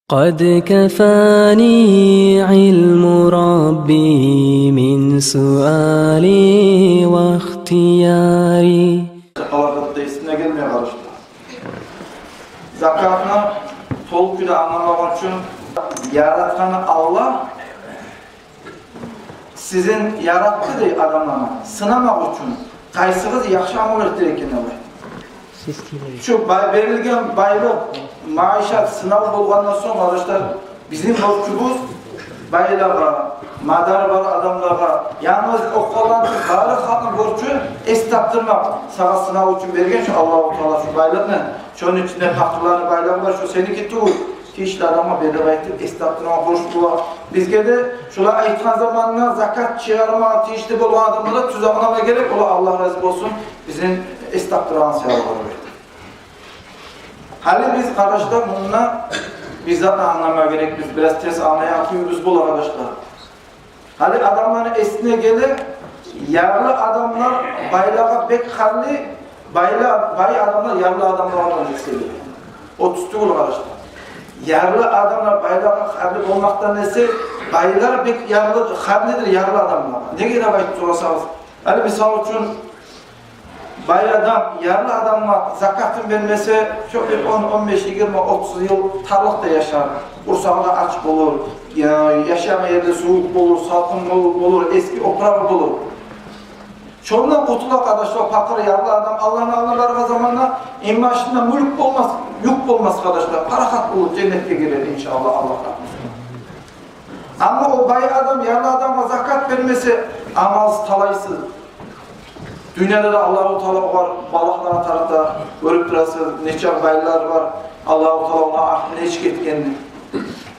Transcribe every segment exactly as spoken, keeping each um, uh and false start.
قد كفاني علم ربي من سؤالي واختياري. Къалгъанда эсине гелмей къалышды. Закатны толу кюйде англамакъ учун, яратгъан Аллагь сизин яратды дей адамланы сынамакъ учун, къайсыгъыз яхшы амал этер экен деп. Шу бай-, берилген байлыкъ, маишат сынав болгъандан сонг, къардашлар, бизин борчубуз байлагъа, мадары бар адамлагъа, янгыз окъ къалгъан бары халкъны борчу эс тапдырмакъ. Сагъа сынав учун берген шу Аллагьу Таала шу байлыкъны, шону ичинде пакъырланы байлыгъы бар, шу сеники тюгюл. Тийишли адамгъа бер деп айтып, эс тапдырмагъа борчлу бола. Бизге де шулай айтгъан заманда закат чыгъармагъа тийишли болгъан адамлагъа тюз англама герек, олар, Аллагь рази болсун, бизин эс тапдырагъан саялы бар. Гьали биз, къардашлар, мунда бир зат англама герек, биз бираз терс англайгъан кюйюбюз бола, къардашлар. Гьали адамланы эсине геле, ярлы адамлар байлагъа бек харли, байла-, бай адамлар ярлы адамлагъа да эсе. О тюз тюгюл, къардашлар. Ярлы адамлар байлагъа харли болмакъдан эсе, байлар бек ярлы, харлидир ярлы адамлагъа. Неге деп айтып сорасагъыз, гьали мисал учун, бай адам ярлы адамгъа закатын бермесе, шо бир он, он беш, йигирма, отуз йыл тарлыкъда яшар, къурсагъы да ач болур, я-, яшайгъан ерде сувукъ болур, салкъын болур, болур, эски опурагъы болур. Шондан къутула, къардашлар, пакъыр ярлы адам Аллагьны алдына баргъан заманда инбашында мюлк болмас, юк болмас, къардашлар, парахат болуп женнетге гирер, иншааллагь, Аллагь рагьмусу. Амма о бай адам ярлы адамгъа закат бермесе, амалсыз, талайсыз. Дюньяда да Аллагьу Таала огъар балагьлар тарта, гёрюп турасыз, нече байлар бар, Аллагьу Таала огъар ахырын эшик этгенни.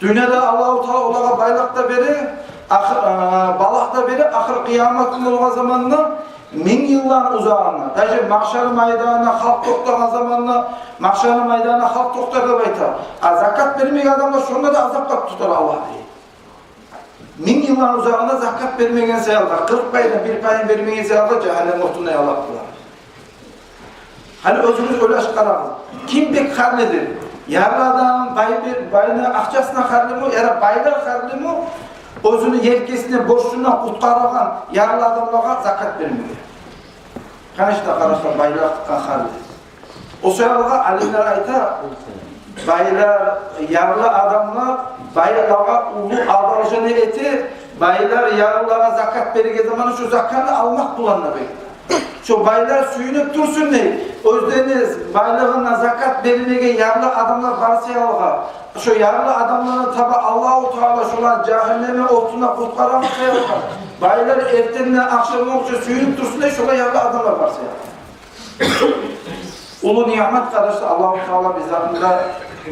Дюньяда Аллагьу Таала олагъа байлыкъ да бере, ахыр, э, балагь да бере, ахыр къыямат гюн болгъан заманда минг йылланы узагъына, даже магьшар майданына халкъ токътагъан заманда, магьшар майданына халкъ токътар деп айта. А закат бермеген адамлар шонда да азапгъа тутар Аллагь дей. Минг йылланы узагъына закат бермеген саялы, къыркъ пайдан бир пайын бермеген саялы жагьаннем отунда яллап къалар. Гьали оьзюгюз ойлашып къарагъыз. Ким бек харлидир? Ярлы адам, бай бе-, байны акъчасына харлиму, яда байлар харлиму, оьзюню елкесине борчундан къутгъарагъан ярлы адамлагъа закат бермеге? Конечно, къардашлар, байлар харли. О саялы алимлер айта, байлар, ярлы адамлар байлагъа уллу одолжение эте, байлар ярлылагъа закат береген заманда шо закатны алмакъ булан деп айта. Шо байлар сююнюп турсун дей, оьзлени байлыгъына закат бермеген ярлы адамлар бар саялы. Шо ярлы адамланы таба Аллагьу Таала шоланы жагьаннемни отундан къутгъарагъан саялы, байлар эртенден ахшам болгъунча сююнюп турсун дей, шолай ярлы адамлар бар саялы. Уллу ниъмат, къардашлар, Аллагьу Таала бизин артында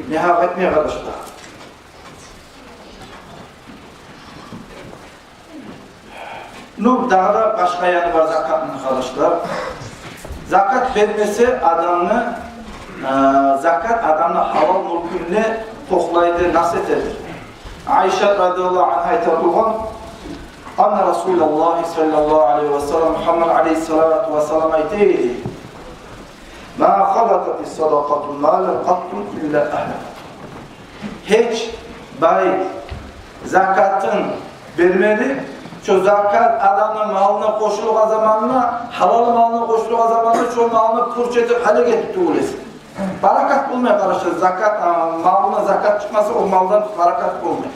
негьакъ этмей, къардашлар. Ну, дагъы да башгъа яны бар закатны, къардашлар. Закат бермесе адамны, э, закат адамны гьалал мюлкюн де къокълайды, нас этеди. Айшат радияллагьу ангьа айта болгъан: «Анна Расулаллагьи саллаллагьу алайгьи ва саллам, Мугьаммад алайгьиссалату вассалам айта эди: ма халатис-садакъату малан къатту илла агьлягьа». Гьеч бай закатын бермеди, шо закат адамны малына къошулгъан заманда, гьалал малына къошулгъан заманда, шо малны пуч этип, гьалек этип тюгюл эсе. Баракат болмай, къардашлар, закат, а, малына закат чыкъмаса, о малдан баракат болмай.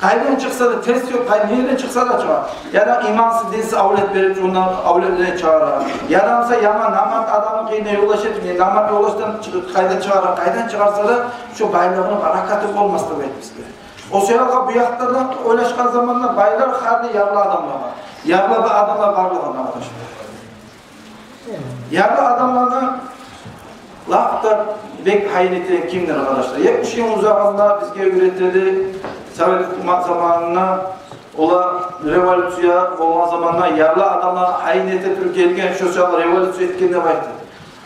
Къайдан чыкъса да, терс ёл, къай-, нерден чыкъса да чыгъар. Яда имансыз, динсиз авлет берип, шондан авлетлерин чыгъара. Яда буса яман, намарт адамны къырыйына ёлдаш этип, намарт ёлдашдан чыгъ-, къайдан чыгъара, къайдан чыгъарса да, шо байлыгъыны баракаты болмас деп айтып бизге. О саялы бу якъдан да ойлашгъан заманда байлар харлы ярлы адамлагъа, ярлы бу адамлар барлыгъына, къардашлар. Ярлы адамланы лап да бек гьайын этеген кимдир, къардашлар? Етмиш йыл узагъында бизге уьйретеди, совет гьукумат заманында, олар революция болгъан заманда ярлы адамланы гьайын эте туруп гелген, шо саялы революция этген деп айта.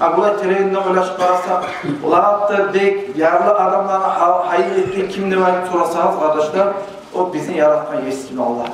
А булай теренинден ойлашып къарасакъ, лап да бек ярлы адамланы гьа-, гьайын этген ким деп айтып сорасагъыз, къардашлар, о бизин яратгъан Есибиз Аллагь.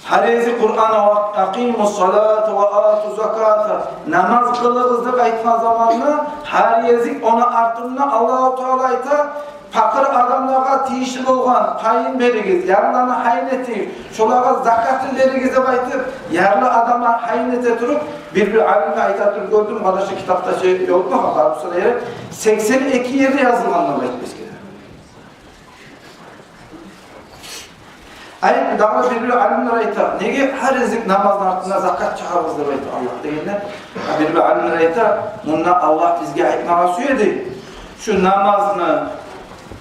Гьар гезик Къуръан: «Ва акъимус салата ва атуз заката», намаз къылыгъыз деп айтгъан заманда, гьар гезик ону артында Аллагьу Таала айта, пакъыр адамлагъа тийишли болгъан пайын беригиз, ярлыланы гьайын этигиз, шолагъа закатын беригиз деп айтып, ярлы адамлар гьайын эте туруп, бир-бир алимлер айта туруп гёрдюм, къардашы, китапда чы ёкъму, барып сора эре, сексен эки ерде язылгъан деп айтып эсгере. Ай, дагъы бир-бир алимлер айта, неге гьар гезик намазны артында закат чыгъарыгъыз деп айта Аллагь дегенде, бир-бир алимлер айта, мунда Аллагь бизге айтмагъа сюе дей, шу намазны,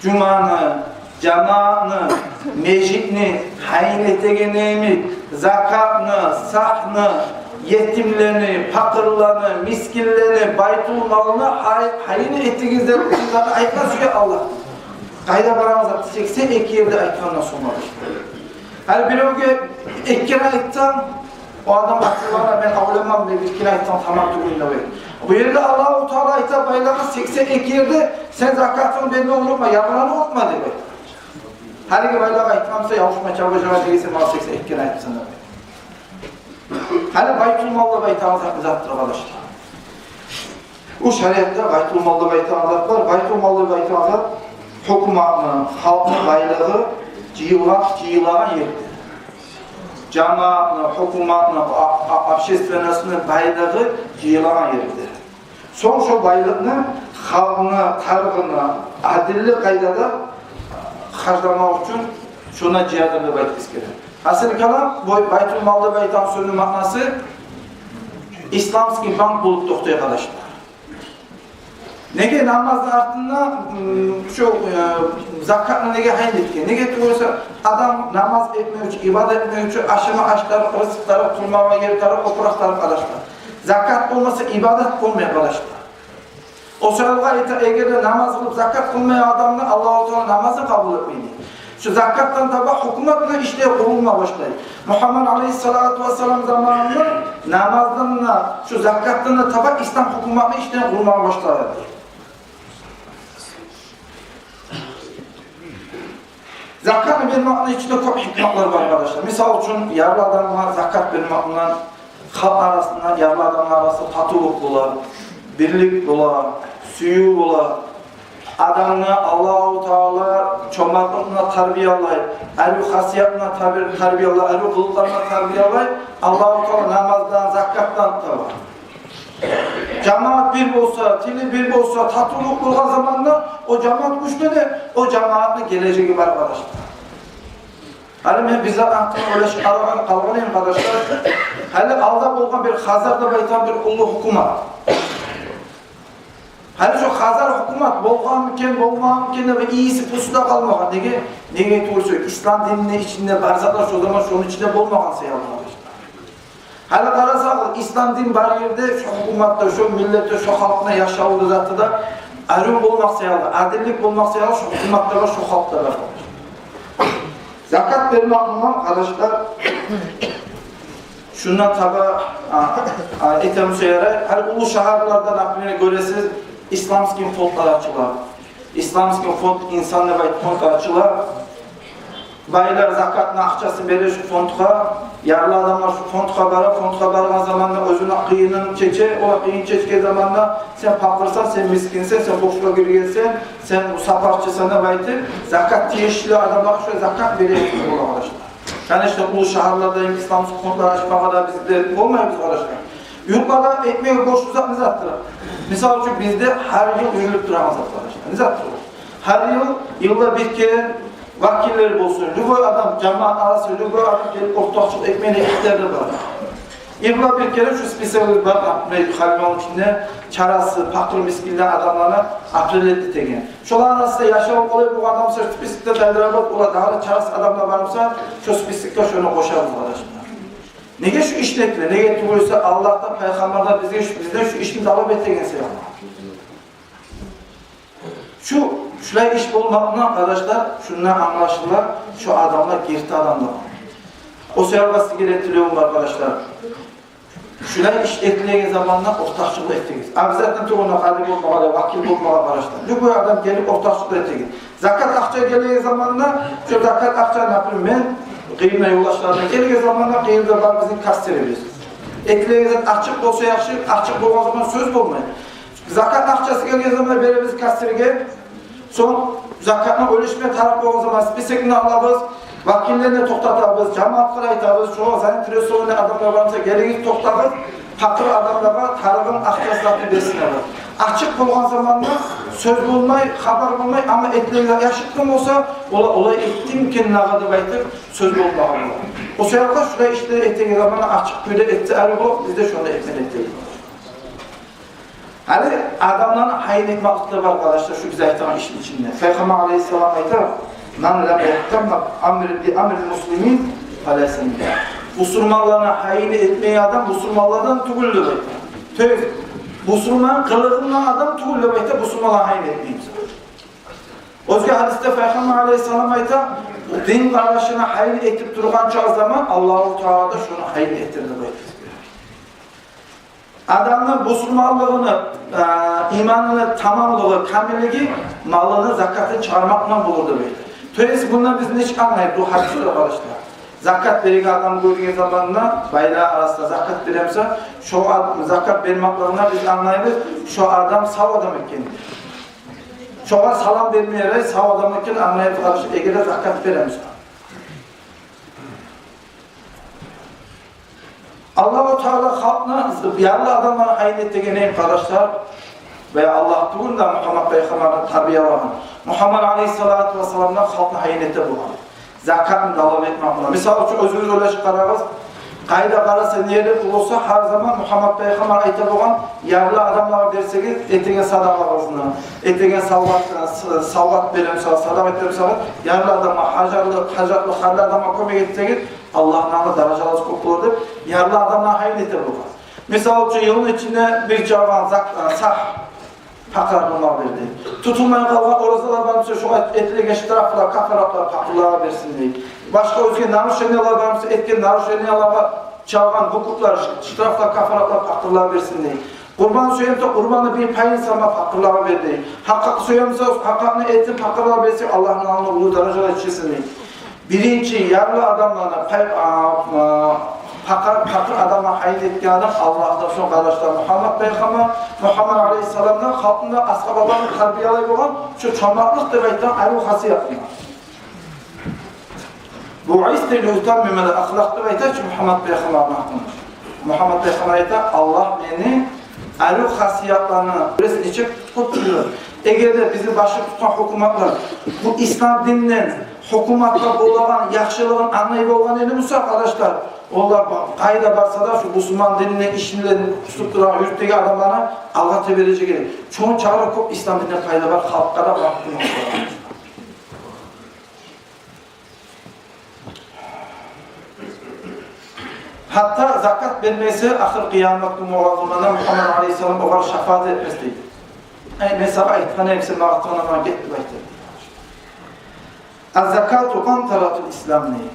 жуманы, жамаатны, межитни гьайын этегени йимик, закатны, сагьны, етимлени, пакъырланы, мискинлени, байтулмалны гьай-, гьайын этигиз деп айтмагъа сюе Аллагь. Къайда барамыз, сексен эки ерде айтгъандан сонг. Гьали биревге эки керен айтсанг, о адам ачувлана, мен авлеман, мен бир керен айтсам таман тюгюл деп. Бу ерде Аллагьу Таала айта, байлагъа, сексен эки ерде сен закатынгны бермеге унутма, ярлыланы унутма деп айта. Гьалиги байлагъа айтгъан буса, явушма чабажакъ эди сен магъа сексен эки керен айтсанг деп. Гьали байтулмал деп айтагъан зат не затдыр, къардашлар? Бу шариатда байтулмал деп айтагъан зат бар. Байтулмал деп айтагъан зат гьукуматны, халкъны байлыгъы жыйылгъан, жыйылагъан ердир. Жамаатны, гьукуматны, а-, а-, общественностьну байлыгъы жыйылагъан ердир. Сонг шо байлыкъны халкъны тарыгъына адилли къайдада харжламакъ учун шонда жыядыр деп айтып эсгере. Гьасили калам, бу байтулмал деп айтагъан сёзню маънасы исламский банк болуп токътай, къардашлар. Неге намазны артында, м, шо, э, закатны неге гьайын этген? Неге тюгюл эсе, адам намаз этмек учун, ибадат этмек учун ашама ашлар, рызкъылар, турмагъа ерлер, опуракълар, къардашлар. Закат болмаса, ибадат болмай, къардашлар. О саялы айта, эгер де намаз къылып, закат къылмай адамны, Аллагьу Таала намазын къабул этмейди. Шу закатдан таба гьукуматны ишлери къурулма башлай. Мугьаммад алейгьиссалату вассалам заманында намаздан да, шу закатдан да таба ислам гьукуматны ишлери къурулма башлай. Закатны бермекни ичинде кёп гьикматлар бар, къардашлар. Мисал учун, ярлы адамгъа закат бермек булан халкъ арасында, ярлы адамлар арасында татывлукъ бола, бирлик бола, сююв бола. Адамны Аллагьу Таала чомартлыкъ булан тарбиялай, арив хасият булан тарби-, тарбиялай, арив къылыкълар булан тарбиялай. Аллагьу Таала намаздан, закатдан таба. Жамаат бир болса, тили бир болса, татывлукъ болгъан заманда о жамаат гючлю де, о жамаатны гележеги бар, къардашлар. Гьали мен бир зат гьакъында ойлашып къалагъан, къалгъан эдим, къардашлар. Гьали алда болгъан бир Хазар деп айтагъан бир уллу гьукумат. Гьали шо Хазар гьукумат болгъанмы экен, болмагъанмы экен деп бир ийиси-пусу да къалмагъан. Неге? Неге тюгюл эсе, ислам динини ичинде бар затлар шо заман шону ичинде болмагъан саялы, къардашлар. Гьали къарасагъыз, ислам дин бар ерде, шо гьукуматда, шо миллетде, шо халкъны яшаву да, заты да арив болмакъ саялы, адиллик болмакъ саялы, шо гьукуматда бар, шо халкъда бар. Закат бермек булан, къардашлар, шундан таба, а, а, этемсе ярай. Гьали уллу шагьарларда, например, гёресиз, исламский фондлар ачыла. Исламский фонд «Инсан» деп айтып фонд ачыла. Байлар закатны акъчасын бере шу фондгъа, ярлы адамлар шу фондгъа бара, фондгъа баргъан заманда оьзюню къыйынын чече, о къыйын чечген заманда, сен пакъырсан, сен мискинсен, сен борчгъа гиргенсен, сен сапарчысан деп айтып, закат тийишли адамлагъа шо закат бере бола, къардашлар. Конечно, уллу шагьарларда исламский фондлар ачмагъа да биз де болмайбыз, къардашлар. Юртларда этмеге борчлу зат не затдыр? Мисал учун, бизде гьар йыл юрюлюп турагъан зат, къардашлар. Не затдыр о? Гьар йыл, йылда бир керен вакиллер болсун, любой адам, жамаат арасы, любой адам гелип ортакъчылыкъ этмеге ихтияры бар. Йылда бир керен шу списоклар бар, например, халиманы ичинде чарасыз, пакъыр, мискинлер адамланы определить этеген. Шоланы арасында яшаву къолай болгъан адам буса, списокда тайдырабыз, олар дагъы да чарасыз адамлар бар буса, шо списокгъа шону къошабыз, къардашлар. Неге шу ишни этиле? Неге тюгюл эсе, Аллагь да, пайхаммар да бизге шу, бизден шу ишни талап этеген себеп. Шу, шулай иш болмакъ булан, къардашлар, шундан англашыла, шу адамлар герти адамлар. О саялы сизге де тилевюм бар, къардашлар. Шулай иш этилеген заманда ортакъчылыкъ этигиз. Обязательно тюгюл къади болмагъа да, вакил болмагъа, къардашлар. Любой адам гелип ортакъчылыкъ этигиз. Закат акъча гелеген заманда, шу закат акъча, например, мен Къыйырына ёлдашларына гелген заманда къыйырда бар бизин кассирибиз. Этилеген зат ачыкъ болса яхшы, ачыкъ болгъан заман сёз болмай. Закат акъчасы гелген заманда беребиз кассирге. Сонг закатны уьлешме тарыкъ болгъан заман списокну алабыз, вакиллени токътатабыз, жамаатгъа айтабыз, шо заинтересованный адамлар бар буса, гелигиз, токътагъыз, пакъыр адамлагъа тарыгъын, акъчасын берсин деп. Ачыкъ болгъан заманда сёз болмай, хабар болмай, амма этилеген зат яшыртгъын болса, олай, олай этдим экен дагъы деп айтып, сёз болмагъан бола. О саялы шулай ишлер этеген заманда ачыкъ кюйде этсе, ари болуп, биз де шонда этмеге этейик. Гьали адамланы гьайын этмеклик де бар, къардашлар, шу биз айтагъан ишни ичинде. Пайхаммар алайгьиссалам айта: «Ман лам яхтамма амри, би амрил муслимин, фалайса минна». Бусурманланы гьайын этмеген адам бусурманлардан тюгюл деп айта. То есть, бусурман къылыгъындан адам тюгюл деп айта, бусурманланы гьайын этмейген. Оьзге гьадисде Пайхаммар алайгьиссалам айта: «Дин къардашына гьайын этип тургъанча заман Аллагьу Таала да шону гьайын этер», – деп айта. Адамны бусурманлыгъыны, а, иманыны тамамлыгъы, камиллиги малыны закатын чыгъармакъ булан болур деп айта. То есть, мундан биз не англайбыз бу гьадисде, къардашлар? Закат береген адамны гёрген заманда, байлар арасында закат бере буса, шо ад-, закат бермеклигинден биз англайбыз, шо адам сав адам экен. Шогъар салам берме ярай, сав адам экен, англайбыз, къардашлар, эгер де закат бере буса. Аллагьу Таала халкъны ярлы адамланы гьайын эт деген, эй къардашлар, баягъы Аллагь тюгюл де, Мухаммад пайхаммарны тарбиялагъан. Мухаммад алайгьиссалату вассалам да халкъны гьайын эте болгъан. Закатны талап этмек булан. Мисал учун, оьзюгюз ойлашып къарагъыз. Къайда къараса, не ерде болса, гьар заман Мухаммад пайхаммар айта болгъан: «Ярлы адамлагъа берсегиз, этеген садагъагъызны, этеген савгъат, с-, савгъат бере буса, садагъа этип савгъат, ярлы адамгъа, гьажатлы, гьажатлы, гьарли адамгъа кёмек этсегиз, Аллагьны алдында даражаларыгъыз кёп болур», – деп, ярлы адамлагъа гьайын эте болгъан. Мисал учун, йылны ичинде бир чавгъан зак-, э, сагь пакъыр адамлагъа берди. Тутулмай къалгъан оразалар бар буса, шогъар этилеген штрафлар, кафаратлар пакъырлагъа берсин дей. Башгъа оьзге нарушениялар бар буса, этген нарушенияларгъа чалгъан букутлар, штрафлар, кафаратлар пакъырлагъа берсин дей. Къурбан сюе буса, къурбанны бир пайын сама пакъырлагъа бер дей. Гьакъакъ сюе буса, гьакъакъны этин пакъырлагъа берсе, Аллагьны алдында уллу даражалар етишсин дей. Биринчи ярлы адамланы пай-, а, а, пакъыр, пакъыр адамны гьайын этген адам Аллагьдан сонг, къардашлар, Мухаммад пайхаммар, Мухаммад алайгьиссалам да халкъны да, асгьабаланы тарбиялай болгъан шо чомартлыкъ деп айтагъан арив хасиятны. «Буъисту ли утаммимал ахлакъ», – деп айта чы Мухаммад пайхаммарны гьакъында. Мухаммад пайхаммар айта: «Аллагь мени арив хасиятланы бирисин ичип къутгъан». Эгер де бизин башыбыз тутгъан гьукуматлар бу ислам динден, гьукуматгъа болагъан яхшылыгъын англай болгъан эди буса, къардашлар, олар ба-, къайда барса да, шу бусурман динни ишин тутуп турагъан, юрютеген адамланы алгъа тебережек эди. Шончакъы кёп ислам динден пайда бар халкъгъа да, бар гьукуматлагъа да. Гьатта закат бермесе, ахыр къыямат гюн болгъан заманда Мухаммад алайгьиссалам огъар шафаат этмес дей. «Эй, мен сагъа айтгъан эдим, сен магъа айтгъан, магъа гет», – деп айта. «Аз-закату къантаратул ислам», – дей.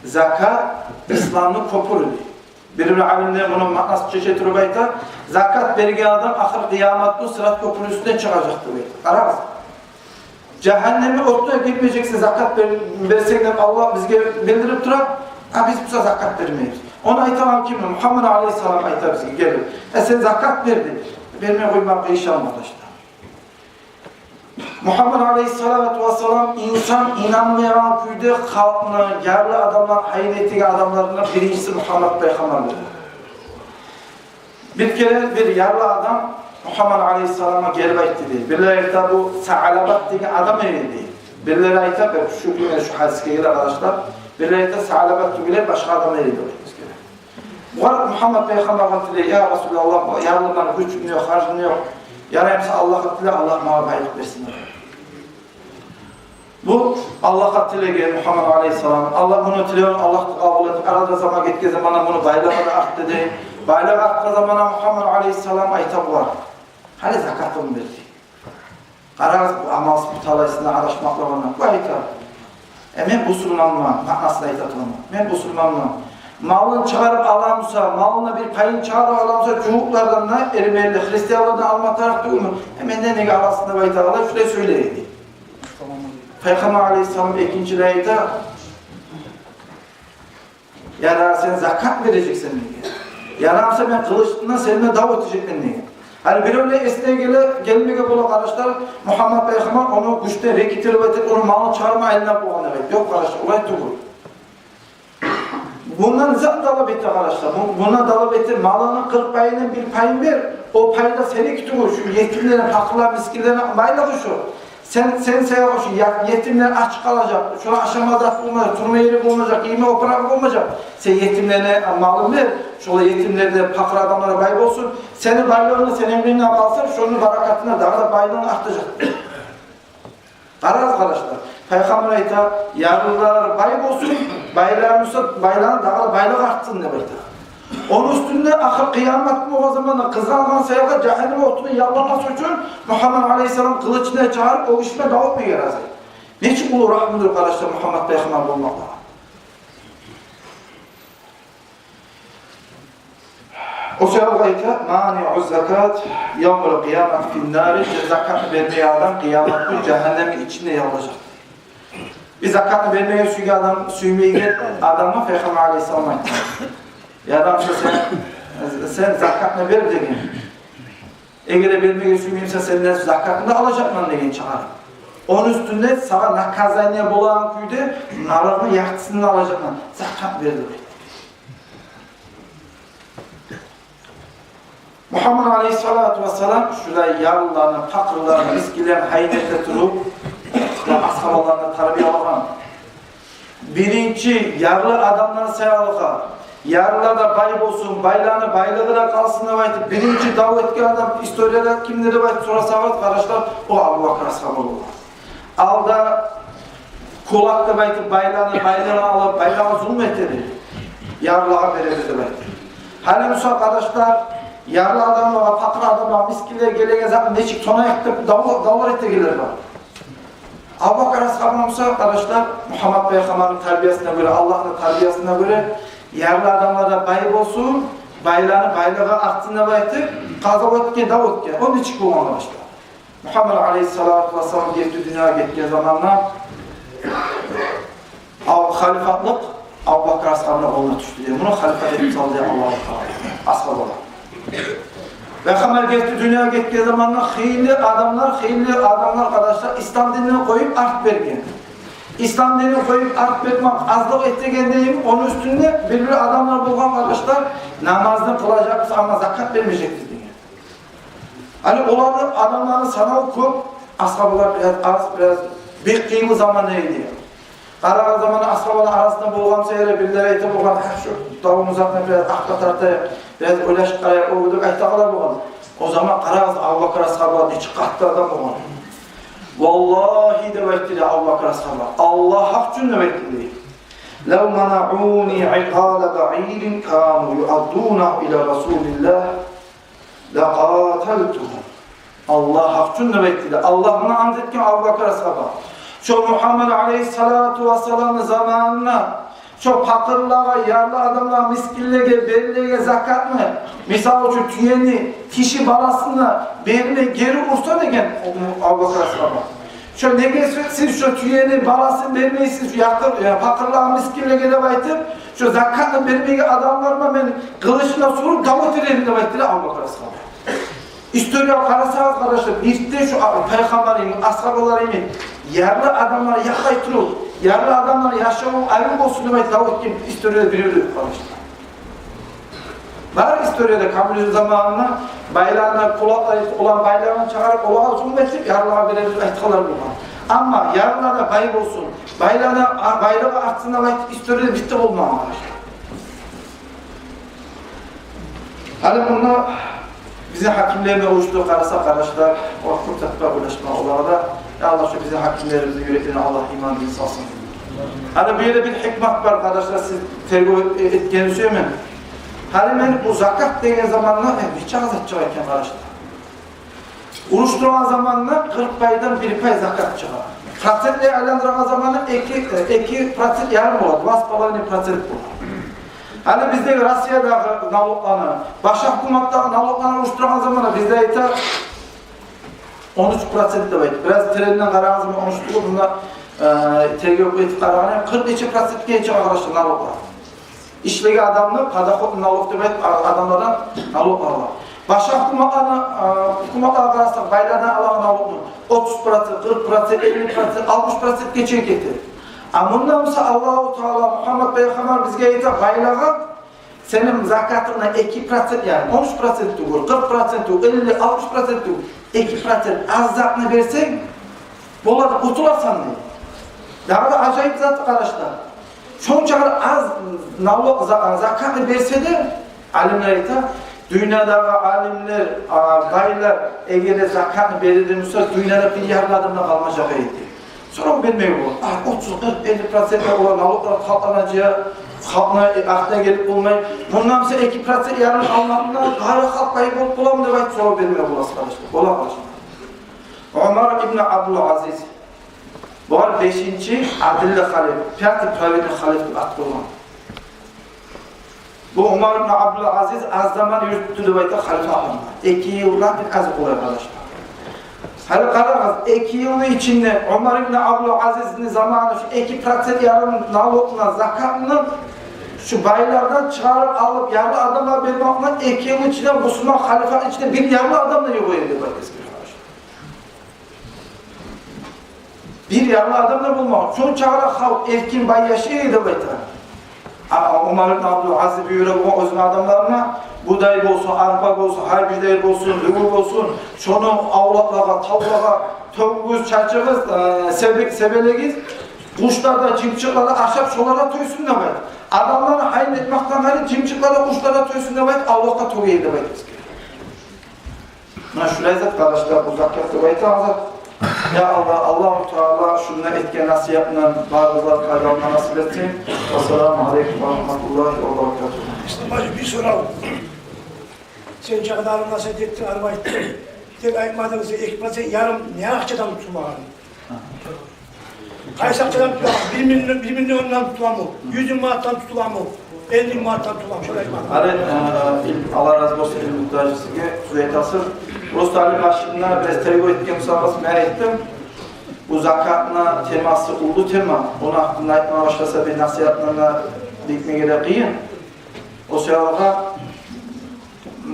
Закат исламны кёпюрю дей. Бир-бир алимлер муну маънасын чече туруп айта: закат берген адам ахыр къыямат гюн Сырат кёпюрню уьстюнден чыгъажакъ деп айта. Къарагъыз. Жагьаннемни отуна гирмежексен закат бер-, берсенг деп Аллагь бизге билдирип тура, а биз буса закат бермейбиз. Ону айтагъан ким? Мухаммад алайгьиссалам айта бизге гелип: «Э, сен закат бер», – деп. Бермей къоймагъа къыйышаман, къардашлар. Мухаммад алайгьиссалату вассалам инсан инанмайгъан кюйде халкъны, ярлы адамланы гьайын этеген адамлардан биринчиси Мухаммад пайхаммар бола. Бир керен бир ярлы адам Мухаммад алайгьиссаламгъа гелип айтды дей. Бирлер айта, бу Саълабат деген адам эди дей. Бирлер айта, бир шу гюн шу гьадисге геле, къардашлар. Бирлер айта, Саълабат тюгюл, башгъа адам эди деп айта бизге. Бугъар Мухаммад пайхаммаргъа тилей: «Я Расулаллагь, ярлыман, гючюм ёкъ, харжым ёкъ. Ярай буса Аллагьгъа тиле, Аллагь магъа байлыкъ берсин», – деп. Бу Аллагьгъа тилеген Мухаммад алайгьиссалам. Аллагь муну тилевюн Аллагь къабул этип, арада заман гетген заманда муну байлыгъы да артды дей. Байлыгъы артгъан заманда Мухаммад алайгьиссалам айта бугъар: «Гьали закатынгны бер», – дей. Къарагъыз, бу амалсыз, бу талайсызны адашмакълыгъына. Бу айта: «Э, мен бусурманман», – маънасын айта тургъан. «Мен бусурманман. Малын чыгъарып аламса, малына бир пайын чыгъарып аламса, жугьутлардан да, эрмелилер, христианлардан алма тарыкъ тюгюлмю? Э, менден неге аласынг?» – деп айта, алай шулай сёйлей эди. Пайхаммар алайгьиссалам экинчилей айта: Яда сен закат бережексен деген. Яда буса мен къылычдан сени дав этежекмен деген. Гьали биревлени эсине геле, гелмеге бола, къардашлар, Мугьаммат пайхаммар ону гючден рекетировать этип, ону малын чыгъарма айланып болгъан деп айта. Ёкъ, къардашлар, олай тюгюл. Бундан зат талап эте, къардашлар. Бу-, бундан талап эте, малынгны къыркъ пайындан бир пайын бер. О пай да сеники тюгюл, шу етимлени, пакъырланы, мискинлени байлыгъы шу. Сен, сен саялы шу я-, етимлер ач къалажакъ, шолар ашама зат болмажакъ, турма ери болмажакъ, гийме опурагъы болмажакъ. Сен етимлени малын бер, шолар, етимлер де, пакъыр адамлар бай болсун. Сени байлыгъынг сени къырыйынгда къалсын, шону баракатына дагъы да байлыгъынг артажакъ. Къарагъыз, къардашлар, пайхаммар айта, ярлылар бай болсун, байлар буса, байланы дагъы да байлыгъы артсын деп айта. Ону уьстюнде ахыр къыямат гюн болгъан заманда къызгъангъан саялы жагьаннем отуна ялламас учун Мугьаммат алайгьиссалам къылычын чыгъарып, о гишиге дав этмеге рази. Нечик уллу рагьмудур, къардашлар, Мугьаммат пайхаммар болмакъ. О саялы айта, маниъу закат явмал къиямати фин-нари, закатны бермеген адам къыямат гюн жагьаннемни ичинде яллажакъ. Бир закатны бермеге сюйген адам, сюймейген адамгъа пайхаммар алайгьиссалам айтгъан: «Я адам, сен, сен закатны бер», — деген. «Эгер де бермеге сюймеймисен, сенден закатны да алажакъман», — деген чыгъар. Ону уьстюнде сагъа наказание болагъан кюйде налыгъынгны яртысын да алажакъман. Закат бер деп. Мугьаммат алайгьиссалату вассалам шулай ярлыланы, пакъырланы, мискинлени гьайын эте туруп, асгьабаланы тарбиялагъан. Биринчи ярлы адамлар саялы, ярлылар да бай болсун, байланы байлыгъы да къалсын деп айтып, биринчи дав этген адам историяда кимдир деп айтып сорасагъыз, къардашлар, о Абубакр асгьаба болгъан. Алда кулак деп айтып, байланы байлыгъын алып, байлагъа зулму эте эди. Ярлылагъа беребиз деп айтып. Гьали буса, къардашлар, ярлы адамлагъа, пакъыр адамлагъа, мискинлеге гелеген затны нечик тонайыкъ деп дав-, давлар этегенлер бар. Абубакр асгьаба буса, къардашлар, Мугьаммат пайхаммарны тарбиясына гёре, Аллагьны тарбиясына гёре, ярлы адамлар да бай болсун, байланы байлыгъы артсын деп айтып, къазават этген, дав этген. О нечик болгъан, къардашлар? Мугьаммат алайгьиссалату вассалам герти дюньягъа гетген заманда, ал-, халифатлыкъ Абубакр асгьабаны къолуна тюшдю дей. Муну халифа этип салды Аллагьу Таала. Асгьабалар. Пайхаммар герти дюньягъа гетген заманда хыйлы адамлар, хыйлы адамлар, къардашлар, ислам динин къоюп арт берген. Ислам динин къоюп арт бермек азлыкъ этеген дейми, ону уьстюнде бир-бир адамлар болгъан, къардашлар, намазны къылажакъбыз, амма закат бермежекбиз деген. Гьали оланы, адамланы санаву кёп, асгьабалар бираз аз, бираз бек къыйынлы заман эди. Къарагъан заманда асгьабалар арасында болгъан саялы, бирлери айта болгъан: «Гьа, шу давну затына бираз артгъа тартайыкъ, бираз ойлашып къарайыкъ», — о деп айтагъанлар болгъан. О заман къарагъыз, Абубакр асгьаба нечик къатты адам болгъан. «Валлагьи, — деп айтды дей Абубакр асгьаба, — Аллагь гьакъ учун, — деп айтды дей, — лав манауни икъала баирин кану юаддунагьу ила Расулиллагь лакъаталтугьум». Аллагь гьакъ учун, — деп айтды дей, Аллагь булан ант этген Абубакр асгьаба. Шо Мугьаммат алайгьиссалату вассаламны заманына шо пакъырлагъа, ярлы адамлагъа, мискинлеге берилеген закатны, мисал учун, тюени тиши баласына бермей гери урса деген Абубакр асгьаба. Шо неге сиз, сиз шо тюени баласын бермейсиз, шо якъыр, э, пакъырлагъа, мискинлеге деп айтып, шо закатны бермеген адамланы мен къылычыма суруп дав этер эдим деп айтды дей Абубакр асгьаба. Историягъа къарасагъыз, къардашлар, бирде шо а-, пайхаммар йимик, асгьабалар йимик, ярлы адамлар якълай туруп, ярлы адамлар яшаву арив болсун деп айтып дав этген историяда бирев де ёкъ, къардашлар. Бар историяда, Камилни заманында байланы, кулакъ этип, оланы байлыгъын чыгъарып, олагъа зулму этип, ярлылагъа беребиз деп айтгъанлар болгъан. Амма ярлылар да бай болсун, байланы а-, байлыгъы артсын деп айтып историяда бирде болмагъан, къардашлар. Гьали мунда бизин гьакимлерине уруштуруп къараса, къардашлар, о фурсат бар ойлашма олагъа да. Я Аллагь, шо бизин гьакимлерибизни юреклерине Аллагь иман, дин салсын. Гьали бу ерде бир гьикмат бар, къардашлар, сиз тергев э-, этгенни сюемен. Гьали мен бу закат деген заманда, э, нече зат чыгъа экен, къардашлар. Уруштургъан заманда къыркъ пайдан бир пай закат чыгъа. Процентге айландыргъан заманда эки, э, эки процент ярым бола, два с половиной процент бола. Гьали биздеги Россиядагъы налогланы, башгъа гьукуматдагъы налогланы уруштургъан заманда бизде айта он уьч процент деп айта. Бираз теренден къарагъан заманда он уьч тюгюл, мунда, э, тергев этип къарагъанда къыркъ нече процентге чыгъа, къардашлар, налоглар. Ишлеген адамны подоходный налог деп айтып, а-, адамлардан налог ала. Башгъа гьукуматланы, а, гьукуматлагъа къарасакъ, байлардан алагъан налогну отуз процент, къыркъ процент, элли процент, алтмыш процентге чейин гете. А мунда буса Аллагьу Таала, Мугьаммат пайхаммар бизге айта, байлагъа сени закатынгдан эки процент, яни он уьч процент тюгюл, къыркъ процент тюгюл, элли, алтмыш процент тюгюл, эки процент аз затны берсенг, бола, къутуласан дей. Дагъы да ажайып зат, къардашлар. Шончакъы аз налог, за-, закатны берсе де, алимлер айта, дюньядагъы алимлер, а, байлар, эгер де закатны берер буса, дюньяда бир ярлы адам да къалмажакъ эди. Сорав бермеге бола. А, отуз, къыркъ, элли процент де олар налоглар халкъдан жыя, халкъны, э, артына гелип болмай. Мундан буса эки процент ярым алмагъанда, бары халкъ бай болуп боламы деп айтып сорав бермеге бола, къардашлар. Бола, къардашлар. Умар ибн Абдул Азиз. Булар бешинчи адилли халиф, пятый праведный халиф деп ат болгъан. Бу Умар ибн Абдул Азиз аз заман юрютдю деп айта халифалыкъны. Эки йылдан бир аз къолай, къардашлар. Гьали къарагъыз, эки йылны ичинде Умар ибн Абдул Азизни заманы шу эки процент ярым налогну, закатны шу байлардан чыгъарып алып, ярлы адамлагъа бермек булан эки йылны ичинде бусурман халифаны ичинде бир ярлы адам да ёкъ эди деп айта, эсгер, къардашлар. Бир ярлы адам да болмагъан. Шончакъы да халкъ эркин, бай яшай эди деп айта. А, а Умар ибн Абдул Азиз буюра болгъан оьзюню адамларына: будай болсун, арпа болсун, гьар бир зат болсун, лугу болсун, шону авлакълагъа, тавлакъгъа тёгюгюз, чачыгъыз, э, себе-, себелегиз, къушлар да, жымчыкълар да ашап, шолар да тойсун деп айта. Адамланы гьайын этмекден къайры, жымчыкълар да, къушлар да тойсун деп айта, авлакъгъа тёге эди деп айта. Муна шулай зат, къардашлар, бу закат деп айтагъан зат. Я Аллагь, Аллагьу Таала шунда этген насигьатындан барыбызгъа пайдаланма насип этсин. Вассаламу алейкум ва рагьматуллагьи ва баракатугь. Бажи, бир сорав. Сен жагъдарына сен этдинг, арив айтдынг. Тек айтмадынг сен, эки процент ярым не акъчадан тутулагъан? Къайсы акъчадан тутуламы? Бир миллион, бир миллиондан тутуламы? Юз минг манатдан тутуламы? Элли минг манатдан тутуламы? Шолай айтмадынг. Гьали, э, ил-, Аллагь рази болсун, илму таржисиге сиз айтасыз. Просто гьали башында бираз тергев этген бусагъыз, мен айтдым. Бу закатны темасы уллу тема. Ону гьакъында айтма башласа, бир насигьатдан да битмеге де къыйын. О саялы,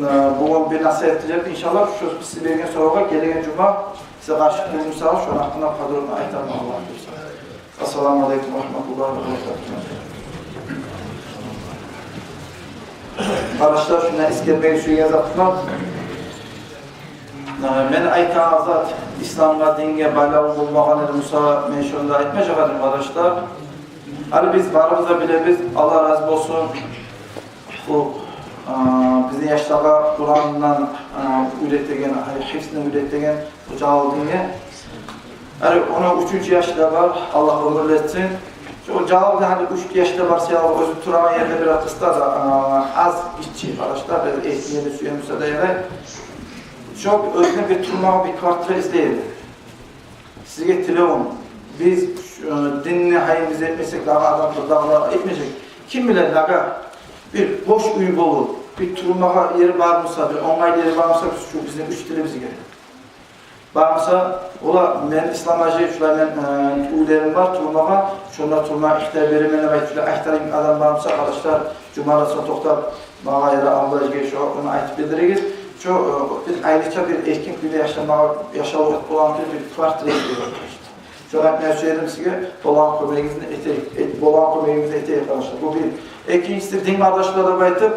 э, бугюн бир насигьат этежек, иншаллагь, шу сиз берген соравгъа гелеген жума сиз къаршы турмасагъыз, шону гьакъында подробно айтарман, Аллагь буюрса. Ассаламу алейкум ва рагьматуллагьи ва баракатугь. Къардашлар, шунда эсгермеге сюеген зат бар. Э, мен айтагъан зат исламгъа, динге байлавлу болмагъан эди буса, мен шону да айтмажакъ эдим, къардашлар. Гьали биз барыбыз да билебиз, Аллагь рази болсун, бу, э, бизин яшлагъа Къурандан, э, уьйретеген, гьали гьифзни уьйретеген бу Жалалдинге. Гьали он уьч яшда бар, Аллагь оьмюрлю этсин. Шо Жалалдин гьали уьч яшда бар саялы, оьзю турагъан ерде бир къысгъа да, э, аз гиччи, къардашлар, бир этни ерде сюемсе де ярай. Шо оьзюне бир турмагъа бир квартира излей эди. Сизге тилевюм, биз, э, динни гьайын биз этмесек, дагъы адам бир дагъы этмежек. Ким биле, нагагь бир бош уьй болуп, бир турмагъа ери бар буса, бир онгайлы ери бар буса, шу бизин уьч тилибизге. Бар буса, ола, мен Ислам-гьажи, шулай мен, э, уьйлерим бар турмагъа, шонда турмагъа ихтияр беремен деп айтып, шулай айтарыкъ адам бар буса, къардашлар, жумадан сонг токътап, магъа яда Абдулгьажиге шону айтып билдиригиз. Шо, э, бир айрыча бир эркин кюйде яшамагъа, яшавлукъ этип болагъан кюйде бир квартира этип берип. Шону айтмагъа сюе эдим сизге, болагъан кёмегигизни этейик, эт-, болагъан кёмегигизни этейик, къардашлар. Бу бир. Экинчиси, дин къардашлар деп айтып,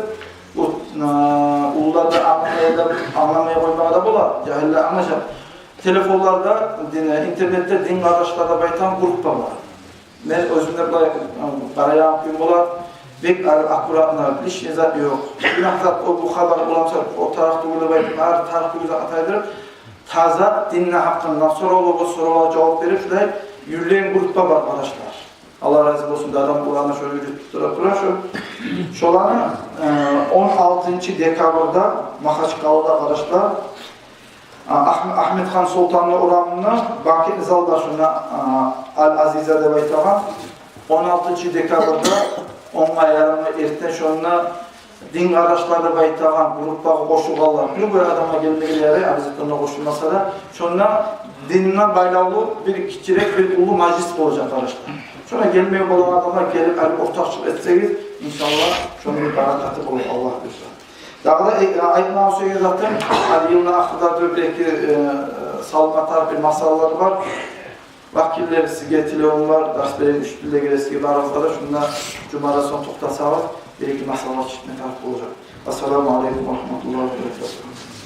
бу, э, уллулар да англамай, англамай къоймагъа да бола, жагьиллер англажакъ. Телефонларда, дин, интернетде дин къардашлар деп айтагъан группа бар. Мен оьзюм де булай, э, къарайгъан кюйюм бола. Бек ар-, аккуратно, лишний зат ёкъ. Гюнагь зат о, бу хабар боламса, о тарыкъ тюгюл деп айтып, ар тарыкъ тюгюл затны тайдырып, таза динни гьакъында соравлагъа, соравлагъа жавап берип, шулай юрюлеген группа бар, къардашлар. Аллагь рази болсун, дадам буланы шо юрютюп тура, тура шо. Шоланы, э, он алтынчы декабрда Магьачкъалада, къардашлар, А, Агь-, Агьмедхан Султанны урамында банкетный зал бар шунда, а, Аль-Азиза деп айтагъан. Он алтынчы декабрда онгъа ярымгъа эртен шонда дин къардашлар деп айтагъан группагъа къошулгъанлар, любой адамгъа гелмеге ярай, обязательно къошулмаса да, шонда динге байлавлу бир гиччирек, бир уллу мажлис болажакъ, къардашлар. Шонда гелмеге болагъан адамлар гелип, гьали ортакъчылыкъ этсегиз, Иншаллагь, шону бир баракаты болур, Аллагь буюрса. Дагъы да, э, айтмагъа сюеген затым, гьали йылны ахырда да бир-эки, э, салгъа тарыкъ бир масъалалар бар. Вакиллер, сизге тилевюм бар, дарс береген учителлеге, сизге барыгъызгъа да, шунда жумадан сонг токътасагъыз, бир-эки масъала чыкъма тарыкъ болажакъ. Ассаламу алейкум ва рагьматуллагьи ва баракатугь.